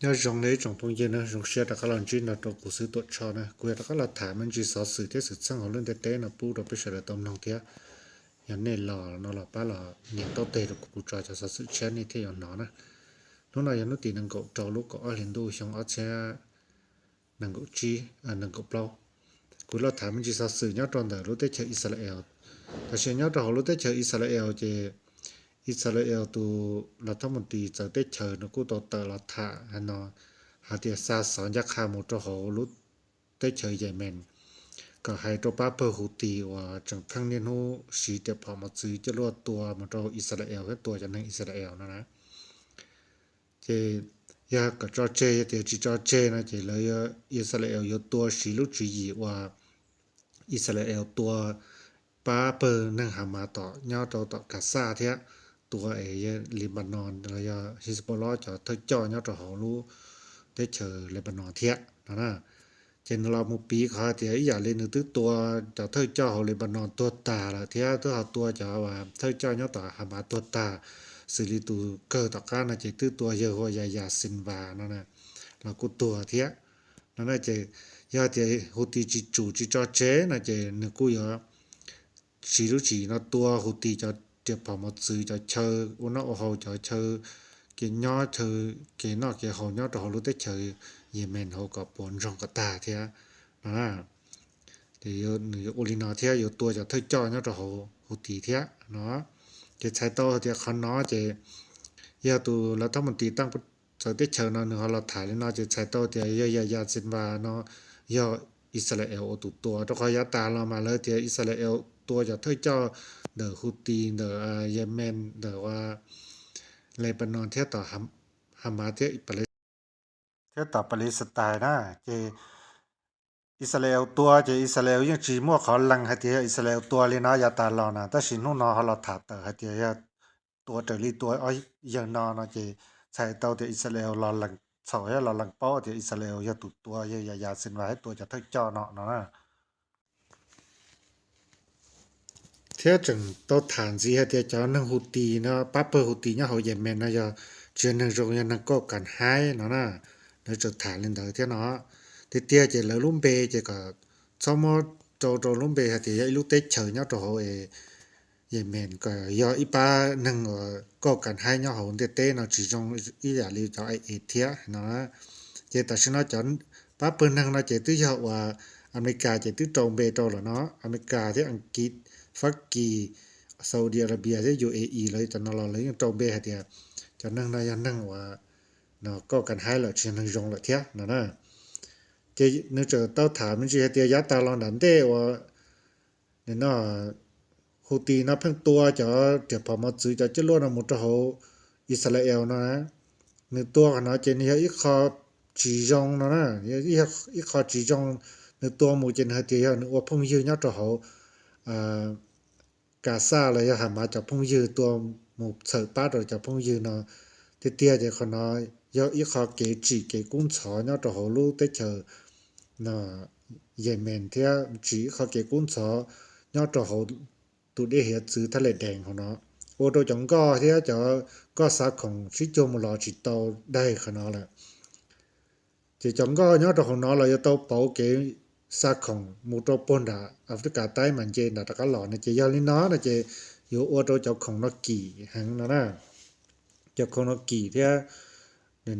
Nyob zoo nej ib tsoom phooj ywg na, zoo siab rov qab los ntsib nrog rau kuv xwb Tuam Tshoj na. Kuv yuav rov qab los tham me ntsis xov xwm thiab xwm txheej hauv lub ntiaj teb no pub rau peb sawv daws tau mloog thiab. Yog nej los no los pab los nias taub teg rau kuv, kuv tso cov xov xwm tshiab nej thiaj yuav hnov na. Hnub no yog hnub tim nees nkaum rau lub kaum ob hli ntuj xyoo ob txhiab nees nkaum tsib, nees nkaum plaub. Kuv los tham me ntsis xov xwm nyob rau ntawm lub teb chaws Israel. Tam sim nyob rau hauv lub teb chaws Israel ces Israel tus los thab mus tis txawv teb chaws nws kuj tau tawm los tham no hais tias xa xov ncaj qha mus rau hauv lub teb chaws Yemen kom hais rau pab pawg Houthi uas tseem pheej niaj hnub siv riam phom mos txwv coj luaj tua mus rau Israel thiab tua cov neeg Israel no na. Ces yog kom tso tseg, yog tias tsis tso tseg no ces lawv, Israel yuav tua siv lub tswv yim uas Israel tua pab pawg neeg Hamas tom nyob rau tom Gaza thiab tua es Lebanon los yog Hezbollah cov thawj coj nyob rau hauv lub teb chaws Lebanon thiab no na. Ces nws los mus piv qhov hais tias ib yam li nws twb tua cov thawj coj hauv Lebanon tuag tas lawm thiab twb ho tua cov thawj coj nyob tom Hamas tuag tas, xws li tus kawg tom qab no ces twb tua yawg hu ua Yahya Sinwar no los kuj tuag thiab no na. Ces yog tias Houthi tsis tsum tsis tso tseg no ces nws kuj yuav siv lub tswv yim no tua Houthi cov riam phom mos txwv, cov chaw ua noj ua haus, cov chaw kev nyob chaw kev noj kev haus nyob rau hauv lub teb chaws Yemen hauv kom puas ntsoog kom tag thiab no. Ces nws yuav ua li no thiab yuav tua cov thawj coj nyob rau hauv Houthi thiab no. Ces txhais tau tias qhov no ces yog tus los thab mus tis txawv teb chaws no nws ho los tham li no ces txhais tau tias yog Yahya Sinwar no yog Israel ua tus tua, rau qhov yav tas los mas lawv tias Israel tua cov thawj coj ntawm Houthi ntawm Yemen ntawm Lebanon thiab tom Hamas thiab thiab tom Palestine na. Ces Israel tua ces Israel yeej tsis muaj qhov lees hais tias yog Israel tua li no yav tas los na, tab sis hnub no ho los tham tawm hais tias yog tua raws li tua ob yawg no no ces txhais tau tias Israel los lees txhaum thiab los lees paub tias Israel yog tus tua, yog Yahya Sinwar thiab tua cov thawj coj no no na. Thiab tseem tau tham ntxiv hais tias cov neeg Houthi no, pab pawg Houthi nyob hauv Yemen no yog tsis yog neeg zoo, yog neeg kauj kam haib no na. Lawv tseem tham li ntawd thiab no. Tiag tiag ces lawv lub npe ces kom txhob muab rau rau lub npe hais tias yog ib lub teb chaws nyob rau hauv Yemen, kom yog ib pab neeg uas kauj kam haib nyob hauv ntiaj teb no tsis zoo ib yam li cov IS thiab no. Ces tam sim no cov pab pawg neeg no ces twb yog uas Amelikas ces twb rau npe rau lawm no, Amelikas thiab Askiv, Fab Kis, Saudi Arabia thiab UAE lawv cov no los lawv yeej rau npe hais tias cov neeg no yog neeg uas kauj kam haib lawm, tsis yog neeg zoo lawm thiab no na. Ces nws tseem tau tham me ntsis hais tias yav tas los nram ntej uas no Houthi no pheej tua cov riam phom mos txwv, cov coj luaj no mus rau hauv Israel no na. Nws tua qhov no ces nws yog ib qho tsis zoo no na, ib qho tsis zoo. Nws tua mus ces nws hais tias yog nws ua phooj ywg nyob rau hauv Gaza los yog Hamas cov phooj ywg, tua mus txhawm pab rau cov phooj ywg no. Tiag tiag ces qhov no yog ib qho kev tsim kev kub ntxhov nyob rau hauv lub teb chaws no Yemen thiab tsim ib qho kev kub ntxhov nyob rau hauv tus dej hiav txwv Thab Les Dees hauv no, ua rau cov nkoj thiab cov nkoj xa khoom sib cuag mus los tsis tau daig qhov no lawm. Ces cov nkoj nyob rau hauv no los yuav tau pauv kev xa khoom mus rau puag nram Africa Taib mas nce nram rov qab los no. Ces yog li no no ces yuav ua rau cov khoom no kim heev no na. Cov khoom no kim thiab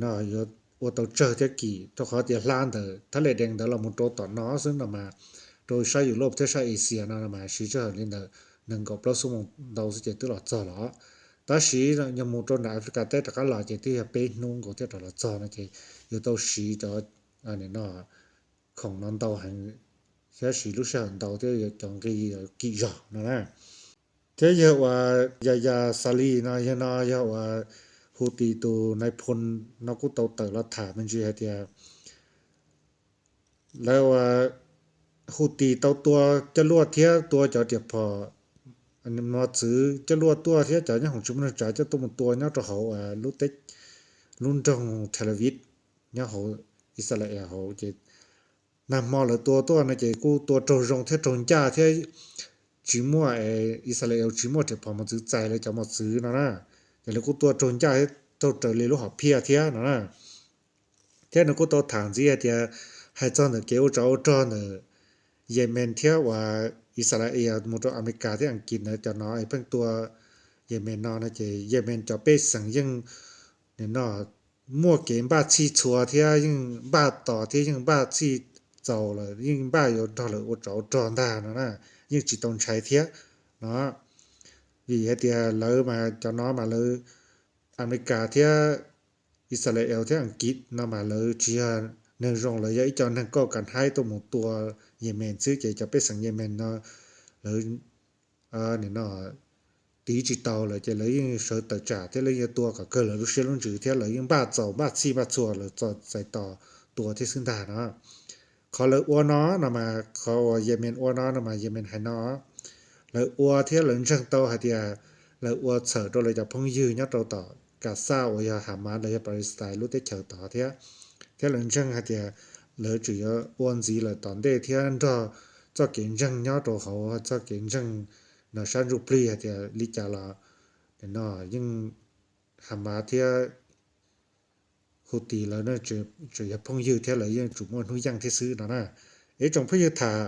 no yuav ua tau tsawg thiab kim, rau qhov tias hla ntawm Thab Les Dees ntawd los mus rau tom no xwb no mas, rau sab Europe thiab sab Asia no mas siv sij hawm li ntawd nees nkaum plaub xuab moos ntau xwb ces twb los txog los. Tab sis yog mus rau nram Africa Taib rov qab los ces twb yog peb hnub nkaus thiaj rov los txog no ces yuav tau siv cov no khoom no ntau heev thiab siv lub sij hawm ntau thiab yuav cov nqi kim zog no na. Thiab yawg uas Yahya Saree no, yawg no yog uas Houthi tus nais phoo no kuj tau tawm los tham me ntsis hais tias lawv uas Houthi tau tua coj luaj thiab tua cov riam phom mos txwv coj luaj tuaj thiab cov nyoob hoom tsis muaj neeg tsav coj tuaj mus tua nyob rau hauv lub nroog Tel Aviv nyob hauv Israel hauv ces nag hmo lawv tua tuaj no ces kuj tua raug zoo thiab raug ncaj thiab tsis muaj, Israel tsis muaj riam phom mos txwv txais lawv cov mos txwv no na. Ces lawv kuj tua raug ncaj thiab raug raws li lub hom phiaj thiab no na. Thiab nws kuj tau tham ntxiv hais tias, hais txog ntawm kev ua tsov ua rog ntawm Yemen thiab uas Israel mus rau Amelikas thiab Askiv ntawd, cov no pheej tua Yemen no no ces Yemen cov pej xeem yeej, no, muaj kev npaj txhij txhua thiab yeej npaj tos thiab yeej npaj txhij txaus lawm, yeej npaj yuav nrog lawv ua tsov ua rog ntag no na, yeej tsis tau ntshai thiab no. Vim hais tias lawv mas cov no mas lawv, Amelikas thiab Israel thiab Askiv no mas lawv tsis yog neeg zoo, lawv yog ib co neeg kauj kav haib tuaj mus tua Yemen xwb, ces cov pej xeem Yemen no lawv, no, tiv tsis tau lawm ces lawv yeej sawv tawm tsam thiab lawv yeej tua kom kawg lawv lub siab lub ntsws thiab lawv yeej npaj txaus npaj txhij npaj txhua lawv txais tos tua thiab xwb ntag no. Qhov lawv ua no no mas, qhov uas Yemen ua no no mas Yemen hais no, lawv ua thiab lawv ntseeg tau hais tias lawv ua txhawm rau lawv cov phooj ywg nyob rau tom Gaza uas yog Hamas los yog Palestine lub teb chaws tod thiab, thiab lawv ntseeg hais tias lawv tseem yuav ua ntxiv lawm tom ntej thiab nrog txoj kev ntseeg nyob rau hauv txoj kev ntseeg no sab ntsuj plig hais tias li cas los no yeej Hamas thiab Houthi lawv tseem yog phooj ywg thiab lawv yeej tseem muaj hnub yeej thiab xwb no na. Es tsoom phooj ywg, tham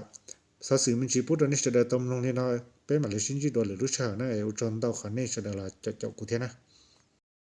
xov xwm me ntsis pub rau nej sawv daws tau mloog li no, peb mam li sib ntsib dua lwm lub sij hawm na, es ua tsaug ntau qhov nej sawv daws los caum caum kuv thiab na.